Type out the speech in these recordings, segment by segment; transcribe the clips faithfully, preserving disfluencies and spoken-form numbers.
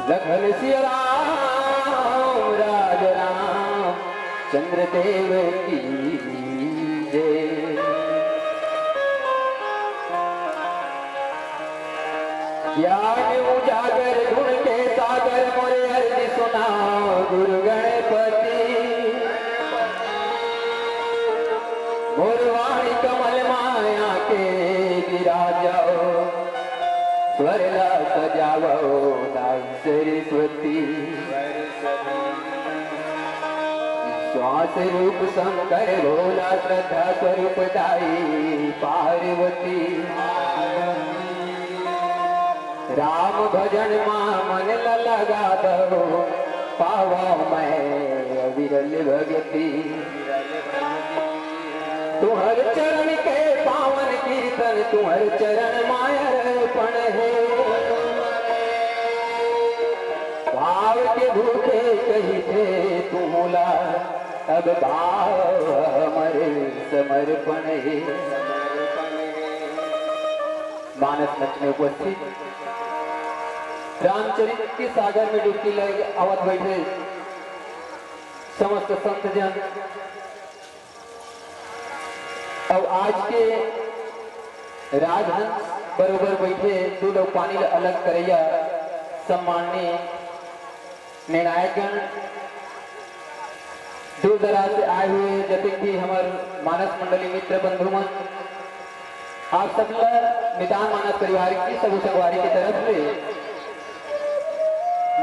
लखन सिया राम, राज राम, चंद्र देव की जय। ज्ञान उजागर गुण के सागर, मोरे अर्जी सुना गुरु गणपति। मोर वाणी कमल माया के विराजो, स्वर ला सजावो दाई सरस्वती। श्वास रूप शंकर भोला, श्रद्धा स्वरूप दाई पार्वती। राम भजन मा मन ला लगा दो, पावो मैं अविरल भगती। तुहर चरण के पावन कीर्तन, तुहर चरण मा अर्पण हे। भाव के भूखे कहिथे तुहूँ ला, अब भाव हमर समर्पण हे। मानस मंच में उपस्थित रामचरित के सागर में डुबकी लगे आवत बैठे समस्त संत जन, अउ आज के राजहंस बरोबर बैठे दूध अउ पानी ल अलग करैया सम्माननीय निर्णायकगण, दूर दराज से आए हुए जतिक भी हमर मानस मंडली मित्र बंधु मन, आप सब ला मितान मानस परिवार की सब संगवारी की तरफ से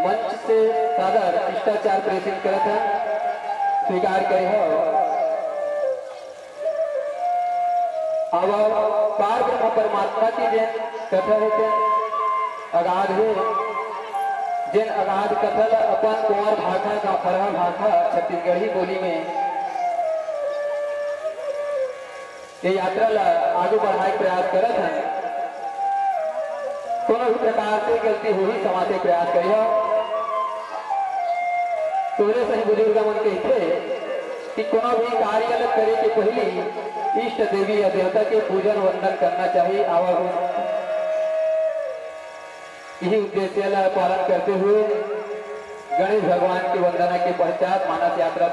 मंच से सादर शिष्टाचार प्रेषित करत हन, स्वीकार करे हो। अब पार ब्रह्म परमात्मा की जेन कथा हे तेन अगाध हे, जेन अगाध कथा ला अपन कुंवर भाखा, गांवफरहा भाखा, छत्तीसगढ़ी बोली में ये यात्रा ला आगू बढ़ाए के प्रयास करत हन। कोनो भी प्रकार से गलती होही, क्षमा के प्रयास करिहो। तोरे सही बुजुर्ग मन कहिथे कि कोनो भी कार्य ल करे के पहिली इष्ट देवी या देवता के पूजन वंदन करना चाहिए। आवा हो, यही उद्देश्य ला पालन करते हुए गणेश भगवान की वंदना के पश्चात मानस यात्रा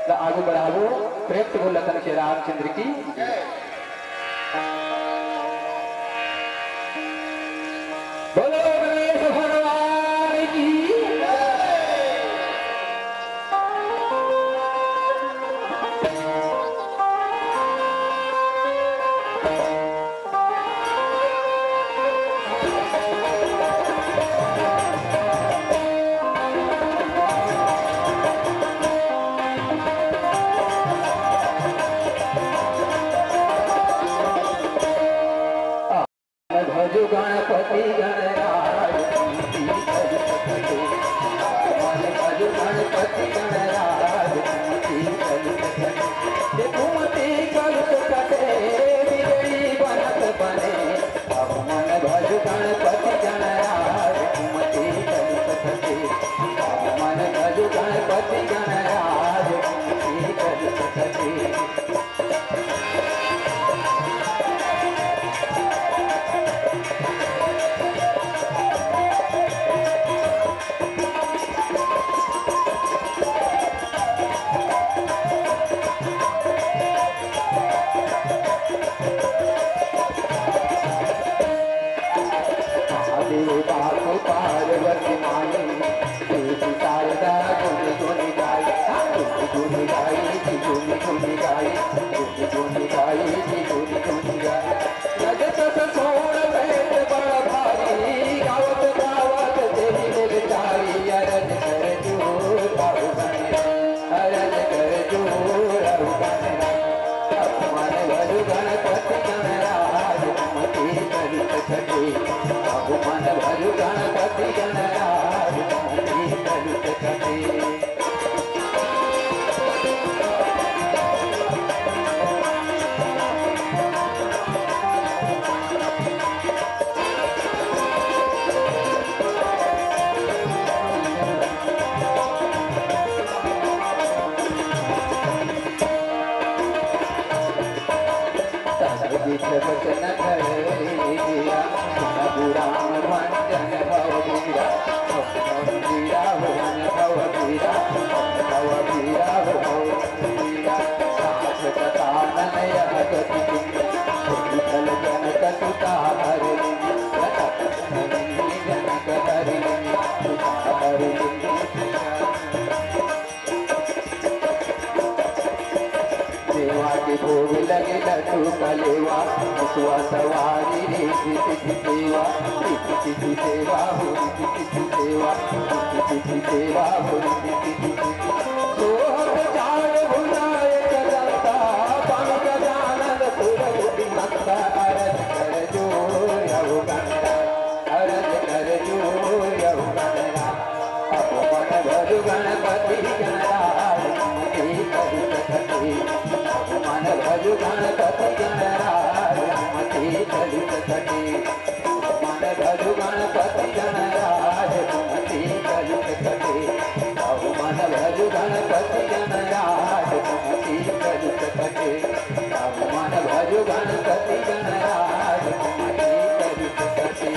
ला आगू बढ़ाबो। प्रेम से बोल लखन श्री रामचंद्र की। बोलो गणेश भगवान की। कटे, अब मन भजु गणपति गणराज, मोती कलुष कटे। तब विध वचन करे वीरा, प्रभु राम भंजन भव वीरा, भव वीरा, भवन भव वीरा, भव वीरा, भव वीरा। सास कथा ननय गति, विठल जनक सुता हरि, जनक हरि, सुता हरि। मेवा के भोग लगे लड्डू कलेवा, हंसुआ सवारी रिद्धि सिद्धि सेवा, रिद्धि सिद्धि सेवा हो, रिद्धि सिद्धि सेवा, रिद्धि सिद्धि सेवा हो, रिद्धि सिद्धि सेवा। सोहत चाल भुलाए चलता, पवन गजानन सुरभुति मंता, अरज कर जोर यहु गणरा, अरज कर जोर यहु गणरा। अब मन भजु गणपति गणराज, मोती कलुष कटे। अब मन भजु गणपति गणराज, मोती कलुष कटे। अब मन भजु गणपति गणराज, मोती कलुष कटे। अब मन भजु गणपति गणराज, मोती कलुष कटे। अब मन भजु गणपति गणराज, मोती कलुष कटे।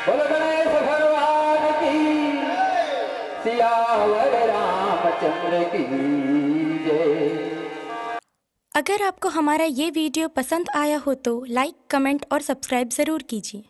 बोलो गणेश भगवान की, सियावर रामचंद्र की जय। अगर आपको हमारा ये वीडियो पसंद आया हो तो लाइक, कमेंट और सब्सक्राइब ज़रूर कीजिए।